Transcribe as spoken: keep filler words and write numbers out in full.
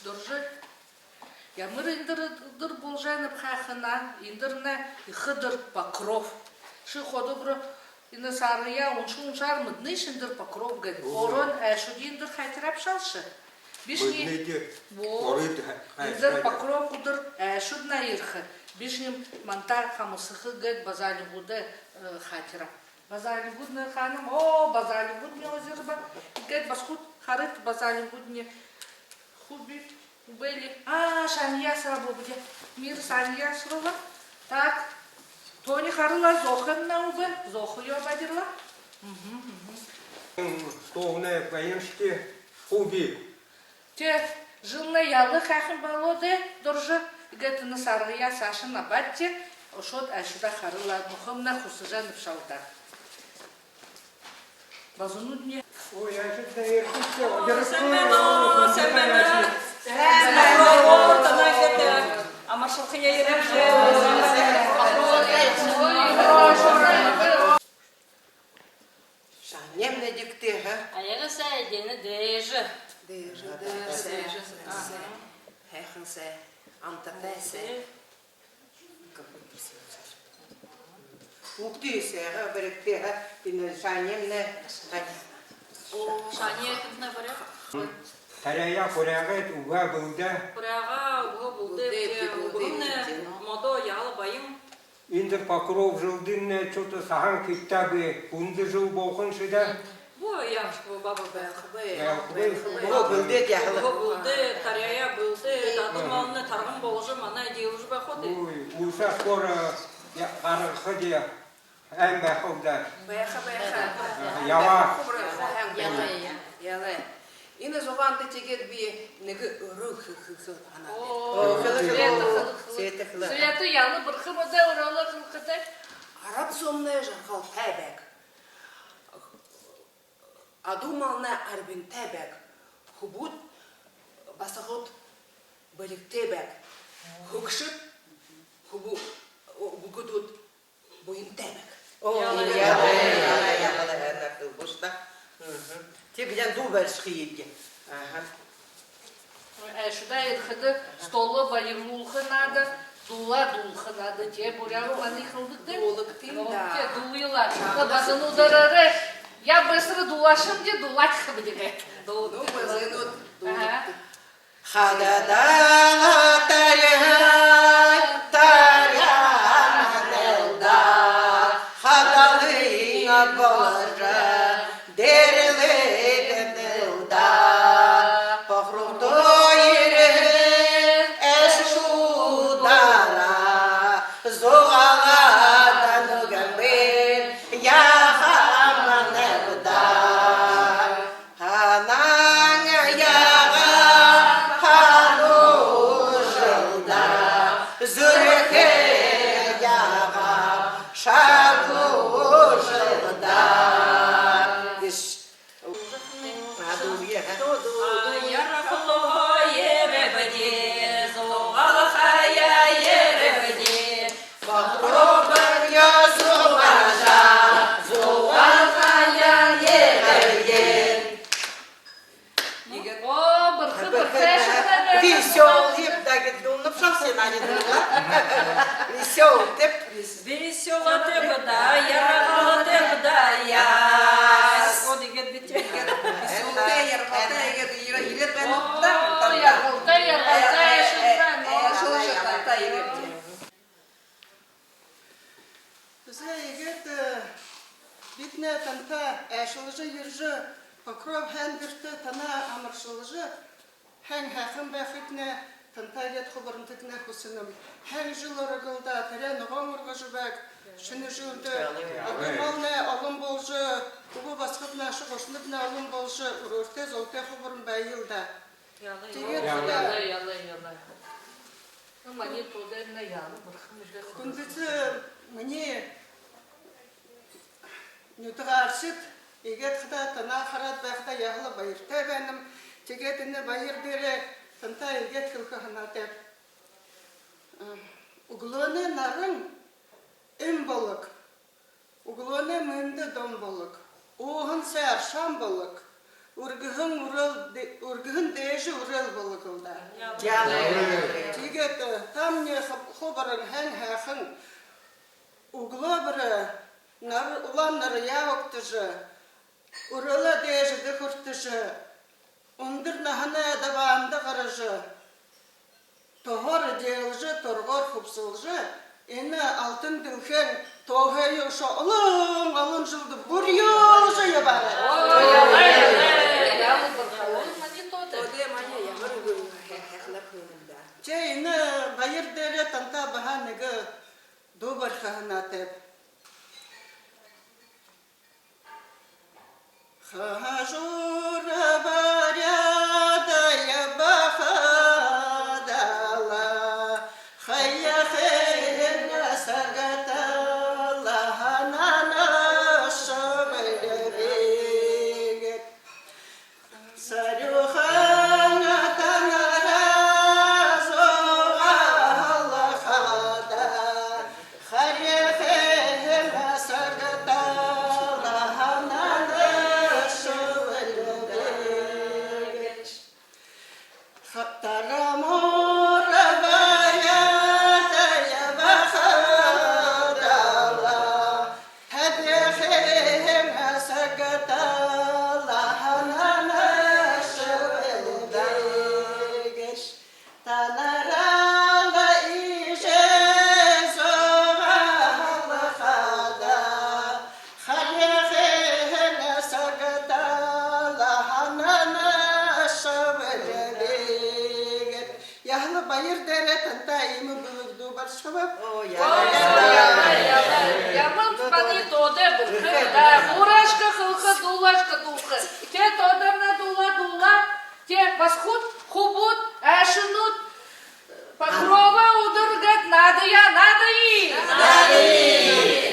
Доржо. Ямар эндэр үдэр болжо байнаб һаа, һанаа, эндэрнай ехэ үдэр Покров. Ши ходо бүри энэ саргаяа унша-, уншаар мэдэнэш, эндэр Покров гээд. Ого. Орон айшуди эндэр хайтараа бшалша. Бишни. Мэдэнэди. Вот. Орыт хай-, хай-, эндэр хайтар. Покров үдэр айшуднай ерэхэ. Бишни манда хамсаха гээд базалигуудай, э, хайтараа. Базалигууднай хаанам, о, базалигууднай озеро ба. Иигээд басагууд харыт, базалигууднай. Хуби, үбэлэй. А, шанияа асараа бэбди. Мира шанияа асараа. Так. Тони харыла, зоохомнай үбэ, зоохоёо бадирла. Мгм, мгм. Столнай баяншти, хуби. Тэ, жэлнай яла һайхан болоо даа, Доржо, иигээд энэ саргаяа саашань абаад тэ, ошоод айшуудаа харыла, нохоймнай хүсэжэ байнаб шалта. Базуунуудни. Ой, айшууднай ерэхэдээ, оо, удирдахын, сайн байна, оо, сайн байна. Сайн байна. Оо, танаа гээд амаршалхаяа ерээбди. Шанияамнай дэгдээ, ха? Аяга сай, эдеэнэ дээжэ. Дээжэ, дээжэ, дээжэ. Ага. Һайхан сай, амтатай сай. Угты сай, ага, бэрхтээ, ха? Энэ шанияамнай, ха? О, шанияа тэнтнай бэрхэ. Таряа хуряагаа үгөө бэлдээ. Хуряагаа үгөө бэлдээ, бэлдээ, бэлдээ, үгөөнэй бэлдээ. Модо яла баян. Эндэ Покров жэлдэнь что-то саһан хэбтээ бэ, хүндэ жэл болохонь ши даа. Бо, яахаш бэ, баба, байха бэ. Байха бэ. Бо, бэлдээд яахала. Бо, бэлдээ, таряа бэлдээ, дадал малнай тарган болжо, манай эдеэлжэ байха даа. Ой, ушаа скоро я-, гаргаха даа. Айн байха даа. Байха, байха. Яла. Яла, яла. Энэ зугаанда тиигээд би нэгэ өрөө хэлэхэ һанаатай. Оо, хэлэ, хэлэ. Света хэлэ. Света, яла бэрхэ бэ даа, өрөөл хэлэхэдээ. Арад зомнай жаргалтай байг. Адуу малнай арбинтай байг. Хүбүүд, басагад бэлигтэй байг. Хүгшэд, хүбүү-, үбгэдүүд буянтай байг. О, яла, яла, яла, яла, яла, яла, яла, яла. Мгм. Тиигээд бидэн дуу баришхыебди. Ага. Айшуудаа ерэхэдэ столоо баярлуулха надо, дуулаа дуулаха надо, тэ, буряад манай хэлэдэгтэй. Дуулагты, ну, да. Тэ, дуулыла. Базуунуудаараа. Я быстро дуулаашам даа, дуулаад хабдигэ. Дуу-, ну, базуунууд, ага, дуулагты. Хададала таряа, таряа манал даа, хадалынь боложо, дээрлэбэнэл даа. Покровто ерэһэн айшуудаараа, зугаалаад нүгөө мэн яаха манал даа. Һанаан яагаа һануужал даа, зүрхөө яагаа шагнуужал даа. Иш. А, дуу, яаха. А, ярахалга ерэбэди, зугаалхаяа ерэбэди. Покровынь зугаалжа, зугаалхаяа ерэбэди. О, бэрхэ, бэрхэ, бэрхэ. Весёлые, да, гэд дуулнаб шуу, сценарий дуулаа. Весёл тэб. Весёл тэб даа, яргал тэб даа, яс. Вот иигээд битээ. Весёлтэй, яргалтай, иигээд ерэ-, ерээд байна даа. О, яргалтай, яргалтай, э, э, шүлбэ, э, но. Шүлбэ, яргалтай, ерээд. Зэ, иигээд, э, бидэнэй танда айшалжа ерэжэ, Покров һайндэртэ танаа амаршалжа, һайн һайхан байхытнай, танда иигээд хубарантатнай хүсэнэм. Һайн жэл орогол даа, таряа ногоон ургажа байг, шэнэ жэлдэ. Адуу малнай олон болжо, үбгэ басагаднай, аша гушанарнай олон болжо, үреэлтэй, золтой хубаран байял даа. Тиигээд, яла, яла, яла. Ну, манай туудаарнай яла бэрхэ мэдээ. Хүндэтэ минии нютагаархид, иигээд хадаа танаа хараад байхадаа яһала баяртай байнам. Тиигээд энэ баяр дээрээ танда иигээд хэлэхэ һанаатайб. Үглөөнэй наран эм болог. Үглөөнэй мэндэ дом болог, ууһан сай аршаан болог, Үргэһэн үрөөл дэ-, үргэһэн дээжэ үреэл болог лэ даа. Тиигээд, э, тамни хуб-, хубаран һайн һайхан үглөөбэри нар-, улаан нараяа угтажа, үреэлэй дээжэдэ хүртэжэ, үндэр наһанай дабаанда гаража, туһаар эдеэлжэ, тургуур хубсалжа, энэ алтан дэлхэйн тооһоо үшөө олон, олон жэлдэ бүрюулжэ ябаарай. Тээ, энэ баяр дээрээ танда баһа нэгэ дуу бариха һанаатайб. Хажуураа баряад ябахада лэ, хаяа хэһэн сагта лэ һанаанашье бэлэбэ гээд. Сарюухан танараа зугаалхада, хаяа хэһэн сагта лэ һанаанашье бэлэбэ гээд. Ха-, тарамуур баряад ябахада лэ, хаяа хэһэн сагта лэ һанаанашье бэлэбэ гээд. Танараа лэ иигэжэ зугаалхада, хаяа хэһэн сагта лэ һанаанашье бэлэбэ гээд. Яһала баяр дээрээ танда иимэ бэлэг дуу баришхаб. Оо, яа. Ой, яа, яа, яа. Ямаршье баһа тоотой бү. Да, хуурашка хэлэхэ, дуулашка дуулаха. Тээ, тоодоорнь дуулаа, дуулаа. Тээ, басагад, хүбүүд, аашанууд, Покровай үдэр гээд наадая, наадая. Наадая.